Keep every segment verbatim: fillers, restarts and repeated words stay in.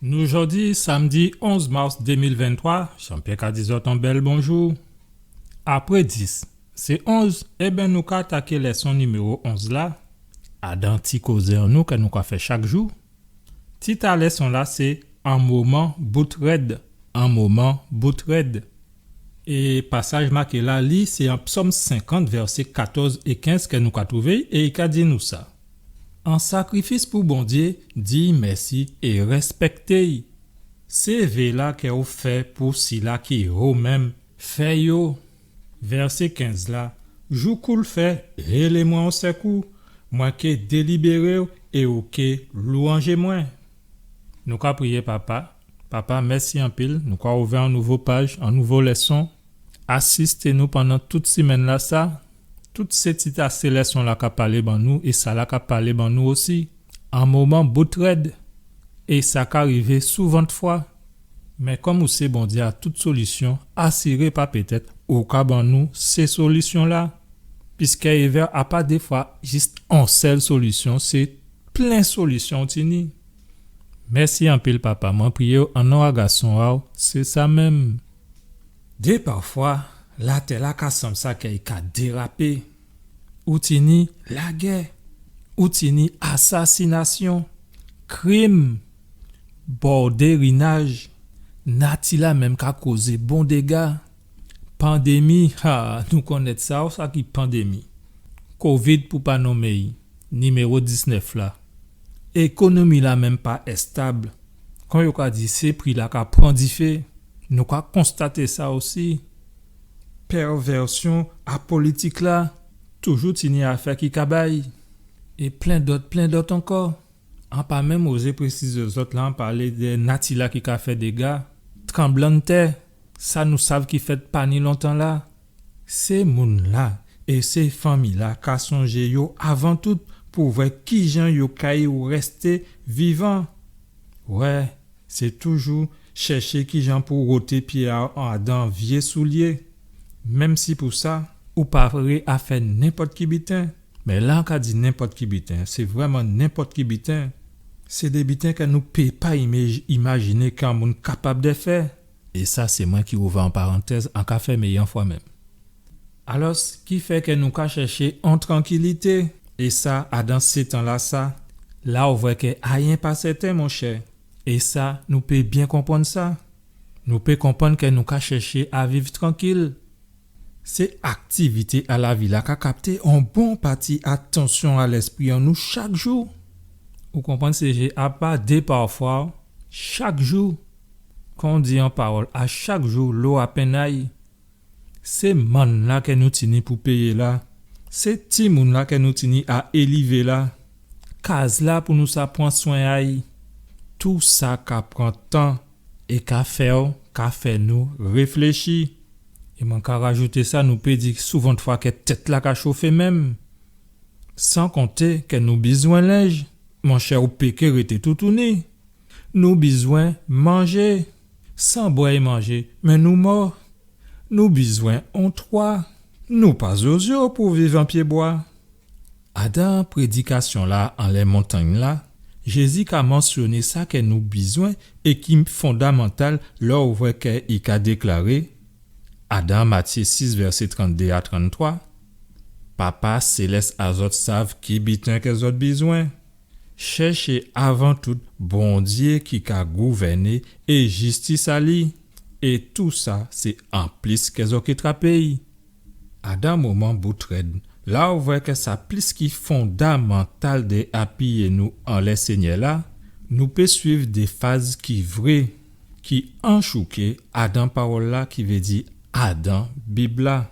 Nou jòdi, sanmdi onz mas dé mil venntwa, Jean-Pierre ka di zòt on bèl bonjou. Apré dis, sé onz, ében, nou ka ataké lèson niméwo onz la, adan ti kozé an nou kè nou ka fè chak jou. Tit a lèson-la sé An moman bout rèd, an moman bout rèd. É pasaj maké la, li, sé an Psòm senkant, vèsé katòz é kenz kè nou ka twouvé, é i ka di nou sa. An sakrifis pou Bondyé, di mèsi é rèspèkté-y. Sé vé-la kè ou fè pou sila ki wo menm, fè yo. Vèsé kenz la, jou kou-l fè, hélé mwen o sèkou, mwen ké délibéré-w é ou ké lwanjé mwen. Nou ka priyé, Papa. Papa, mèsi anpil. Nou ka ouvè on nouvo paj, on nouvo lèson. Asisté nou pandan tout simenn-lasa. Tout sé tit a sé lèson-la ka palé ban nou é sala ka palé ban nou osi. An moman bout rèd. É sa ka rivé souvantfwa. Mé kòm ou sé Bondyé a tout solisyon, asiré pa pétèt, ou ka ban nou sé solisyon-la. Piskè évè a pa défwa jis on sèl solisyon, sé plen solisyon ou tini. Mèsi anpil, Papa. Mwen priyé-w an non a Gason a-w, sé sa menm. Dé pafwa, latè-la ka sanm sa kè i ka dérapé. Ou tini lagè, ou tini asasinasyon, krim, bòdérinaj, nati-la menm ka kozé bon déga. Pandémi, ha, nou konnèt sa, sa ki pandémi. Kovid pou pa nonmé-y, niméwo diznèf la. Ékonomi-la menm pa èstab. Kon yo ka di, sé pri-la ka pran difé. Nou ka konstaté sa osi. Pèvèsyon a politik-la, toujou tini afè ki ka bay. É plen dòt, plen dòt ankò. An pa menm ozé présizé zòt la, an palé dè nati-la ki ka fè déga, tranblanntè, sa nou sav ki fèt pa ni lontan la. Sé moun-la é sé fanmi-la ka sonjé yo avan tout pou vwè kijan yo kay rèsté vivan. Wè, sé toujou chèché kijan pou woté pyé a-w adan vyé soulyé. Menm si pou sa, ou paré a fè nenpòt ki biten. Mé la an ka di nenpòt ki biten, sé vrèman nenpòt ki biten. Sé dé biten kè nou pé pa imaj-, imajiné kè on moun kapab dè fè. É sa, sé mwen ki ouvè on parantèz, an ka fèmé-y on fwa menm. Alò, ki fè kè nou ka chèché on trankilité, é sa, adan sé tan-lasa, la ou vwè kè ayen pa sèten, monchè. É sa, nou pé byen konprann sa. Nou pé konprann kè nou ka chèché a viv trankil. Sé aktivité a lavi-la ka kapté on bon pati atansyon a lèspri an nou chak jou. Ou konprann, sé jé a pa dé pafwa, chak jou. Kon di an pawòl, a chak jou, lo a penn a-y. Sé mann-la kè nou tini pou péyé la. Sé timoun-la kè nou tini a élivé la. Kaz-la pou nou sa pran swen a-y. Tousa ka pran tan é ka fè-w, ka fè nou réfléchi. É mwen ka rajouté sa, nou pé di souvantfwa kè tèt-la ka chofé menm. San konté kè nou bizwen lenj, monchè, ou pé ké rété toutouni. Nou bizwen manjé. San bwè é manjé, mé nou mò. Nou bizwen on twa. Nou pa zozyo pou viv an pyébwa. Adan prédikasyon-la anlè montangn-la, Jézi ka mansyoné sa kè nou bizwen é ki fondamantal lè ou vwè kè i ka déklaré, adan Matyé sis, vèsé tranndé a tranntwa, Papa sélès a zòt sav ki biten kè zòt bizwen. Chèché avan tout Bondyé ki ka gouvèné é jistis a li, é tousa sé anplis kè zòt ké trapé-y. Adan moman bout rèd, la ou vwè kè sa plis ki fondamantal dè apiyé nou anlè Sényè-la, nou pé swiv dé faz ki vré, ki anchouké adan pawòl-la, ki vé di adan Bib-la.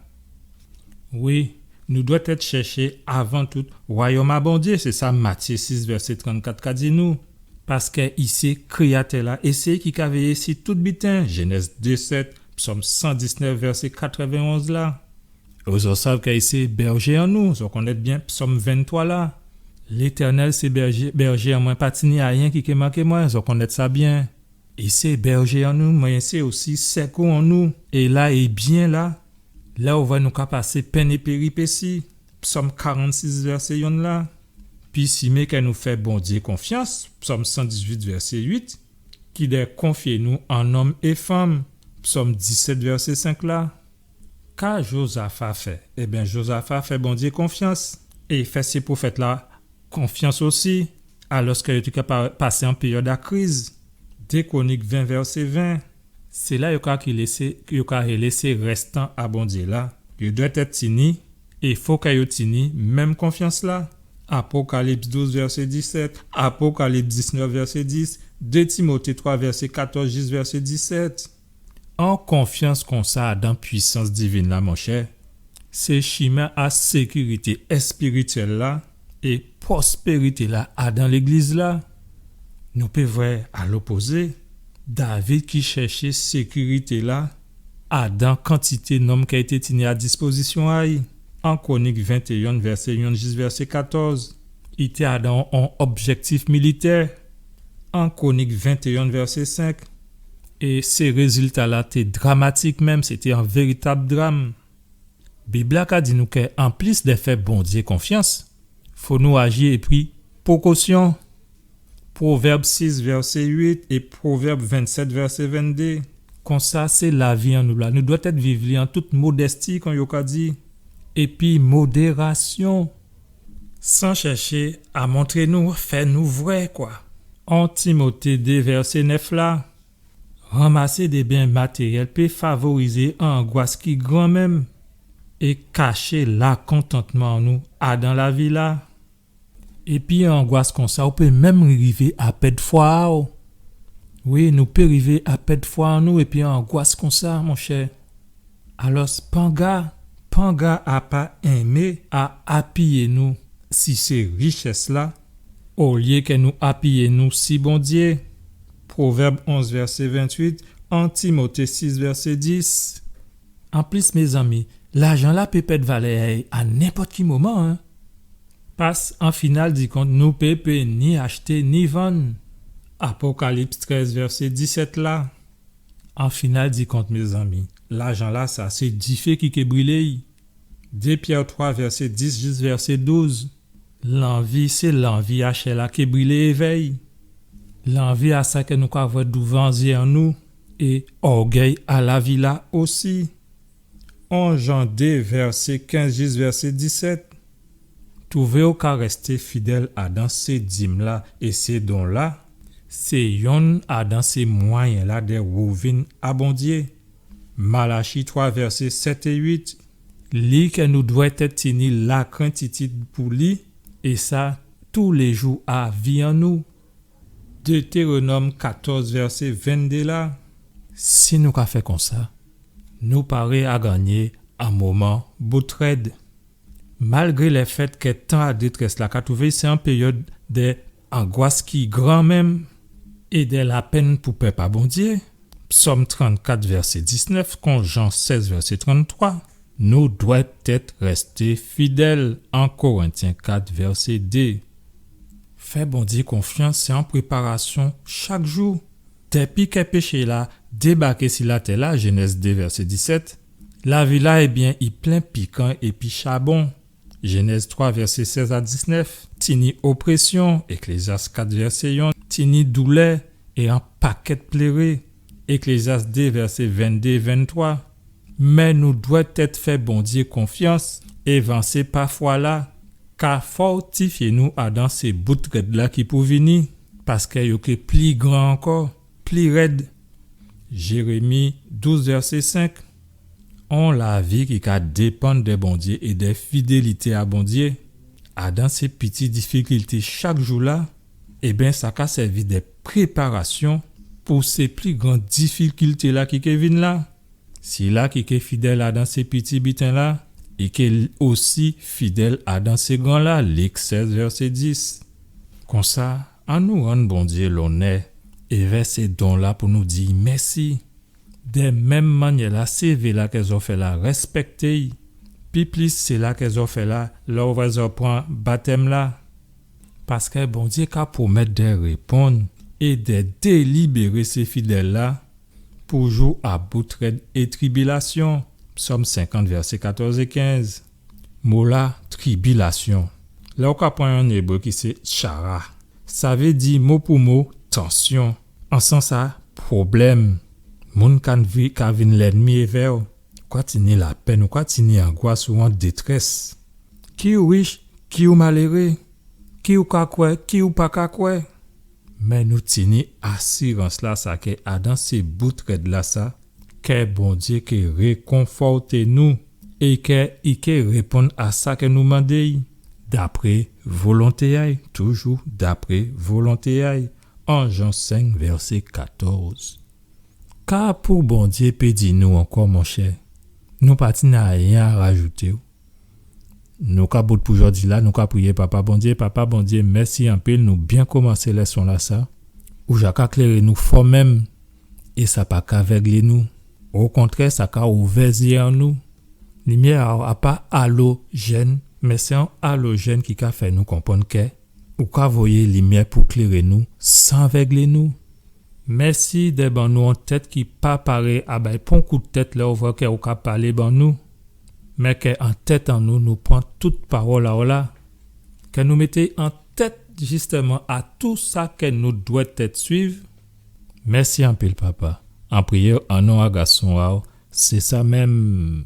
Wi, nou dwèt èt chèché avan tout wayòm a Bondyé, sé sa Matyé sis vèsé trannkat ka di nou. Paskè i sé Kréyatè-la, é sé i ki ka véyé si tout biten, Jénèz dé sèt, Psòm san disnèf, vèsé katrèvenonz la. É zò sav kè i sé bèjé an nou, zò konnèt byen Psòm venntwa la. Létènèl sé bèjé, bèjé an mwen, pa tini ayen ki ké manké mwen, zò konnèt sa byen. I sé bèjé an nou, mé i sé osi sèkou an nou. É la, é byen la, lè ou vwè nou ka pasé penn é péripési, Psòm karannsis, vèsé yonn la. Pisimé kè nou fè Bondyé konfyans, Psòm san dizuit, vèsé uit. ki dè konfyé nou an nonm é fanm, Psòm disèt, vèsé senk la. Ka Jozafa fè? Ében, Jozafa fè Bondyé konfyans é fè sé pwofèt-la konfyans osi, alòskè yo té ka pa-, pasé on péryòd a kriz. Dé Kwonik ven, vèsé ven. Sila yo ka ki lésé, yo ka rélé sé rèstan a Bondyé la, yo dwèt èt tini, é fo kè yo tini menm konfyans-la. Apokalips douz, vèsé disèt, Apokalips diznèf, vèsé dis, dé Timoté twa, vèsé katòz jis vèsé disèt. On konfyans konsa adan pwisans divin-la, monchè, sé chimen a sékirité èspirityèl-la é pwospérité-la adan légliz-la. Nou pé vwè, a lopozé, David ki chèché sékirité-la adan kantité nonm kè i té tini a dispozisyon a'y. An Kwonik ventéyen, vèsé yonn jis vèsé katòz, i té adan on objèktif militè. An Kwonik ventéyen, vèsé senk, é sé rézilta-la té dramatik menm, sété on véritab dram. Bib-la ka di nou kè anplis dè fè Bondyé konfyans, fo nou aji épi pwokosyon. Pwovèb sis, vèsé uit é Pwovèb vennsèt, vèsé venndé. Konsa, sé lavi an nou la, nou dwèt èt viv li an tout modèsti, kon yo ka di, épi modérasyon, san chèché a montré nou, fè nou vwè, kwa. On Timoté dé, vèsé nèf la. Ranmasé dé byen matéryèl pé favorizé on angwas ki gran menm é kaché lakontantman an nou adan lavi-la. Épi on angwas konsa, ou pé menm rivé a pèd fwa a'w. Wi, nou pé rivé a pèd fwa an nou épi on angwas konsa, monchè. Alò, panga, panga a pa enmé a apiyé nou si sé richès-la, olyé kè nou apiyé nou si Bondyé. Pwovèb onz, vèsé ventuit, An Timoté sis, vèsé dis. Anplis, mézanmi, lajan-la pé pèd valè a nenpòt ki moman, en. Pas an final di kont, nou pé pé ni achté ni vann. Apokalips trèz, vèsé disèt la. An final di kont, mézanmi, lajan-lasa sé difé ki ké brilé'y. Dé Pyè twa, vèsé dis jis vèsé douz. Lanvi, sé lanvi a chè-la ké brilé évè'y. Lanvi a sa kè nou ka vwè douvan zyé an nou, é ògèy a lavi-la osi. On Jan dé, vèsé kenz jis vèsé disèt. Twouvé ou ka rèsté fidèl adan sé dim-la é sé don-la, sé yonn adan sé mwayen-la dè wouvin a Bondyé. Malachi twa, vèsé sèt é uit. Li kè nou dwèt èt tini lakrentitid pou li, é sa, toulé jou a vi an nou. Détéwonòm katòz, vèsé venndé la. Si nou ka fè konsa, nou paré a gannyé an moman bout rèd. Malgré lèfèt kè tan a détrès-la ka twouvé sé on péryòd dè angwas ki gran menm é dè lapenn pou pèp a Bondyé, Psòm trannkat, vèsé diznèf, kon Jan sèz, vèsé tranntwa, nou dwèt èt rèsté fidèl, en Korentyen kat, vèsé dé. Fè Bondyé konfyans, sé on préparasyon chak jou. Dépi kè péché-la débaké si latè-la, Jénèz dé, vèsé disèt, lavi-la, ében, i plen pikan épi chabon. Jénèz twa, vèsé sèz a diznèf, tini oprésyon, Eklézyas kat, vèsé yonn, tini doulè é on pakèt pléré, Eklézyas dé, vèsé venndé, venntwa. Mé nou dwèt èt fè Bondyé konfyans é vansé pa fwa-la, ka fòtifyé nou adan sé bout rèd-la ki pou vini, paskè yo ké pli gran ankò, pli rèd. Jérémi douz, vèsé senk. On lavi ki ka dépann dè Bondyé é dè fidélité a Bondyé, adan sé piti difikilté chak jou-la, ében, sa ka sèvi dè préparasyon pou sé pli gran difikilté-la ki ké vin la. Sila ki ké fidèl adan sé piti biten-la, i ké osi fidèl adan sé gran-la, Lik sèz, vèsé dis. Konsa, annou rann Bondyé lonnè évè sé don-la pou nou di'y mèsi. Dè menm mannyè-la, sé vé-la kè zò fè la, rèspèkté'y. Pi plis, sé la kè zò fè la, lè ou vwè zò pran batèm-la. Paskè Bondyé ka pwomèt dè réponn é dè délibéré sé fidèl-la pou jou a bout rèd é tribilasyon. Psòm senkant, vèsé katòz é kenz. Mo-la, tribilasyon, lè ou ka pran on ébré ki sé tchara, sa vé di mo pou mo tansyon. An sans sa, pwoblèm, moun ka vi-, ka vin lènmi èvè'w, ou ka tini lapenn, ou ka tini angwas, ou an détrès. Ki ou rich, ki ou maléré, ki ou ka kwè, ki ou pa ka kwè. Mé nou tini asirans-lasa kè adan sé bout rèd-lasa, kè Bondyé ké rékonfòté nou é kè i ké réponn a sa kè nou mandé'y, dapré volonté a'y, toujou dapré volonté a'y, an Jan senk, vèsé katòz. Ka pou Bondyé pé di nou ankò, monchè? Nou pa tini ayen a rajouté. Nou ka bout pou jòdi-la, nou ka priyé Papa Bondyé. Papa Bondyé, mèsi anpil, nou byen komansé lèson-lasa. Ou ja ka kléré nou fò menm, é sa pa ka avèglé nou. Okontrè, sa ka ouvè zyé an nou. Limyè a'w a pa alojèn, mé sé on alojèn ki ka fè nou konprann kè ou ka voyé limyè pou kléré nou san avèglé nou. Mèsi dè ban nou on tèt ki pa paré a bay pon kout tèt lè ou vwè kè ou ka palé ban nou. Mé kè an tèt an nou, nou pran tout pawòl a'w la. Kè nou mété an tèt jistèman a tou sa kè nou dwèt èt swiv. Mèsi anpil, Papa. An priyé an non a Gason a'w, sé sa menm.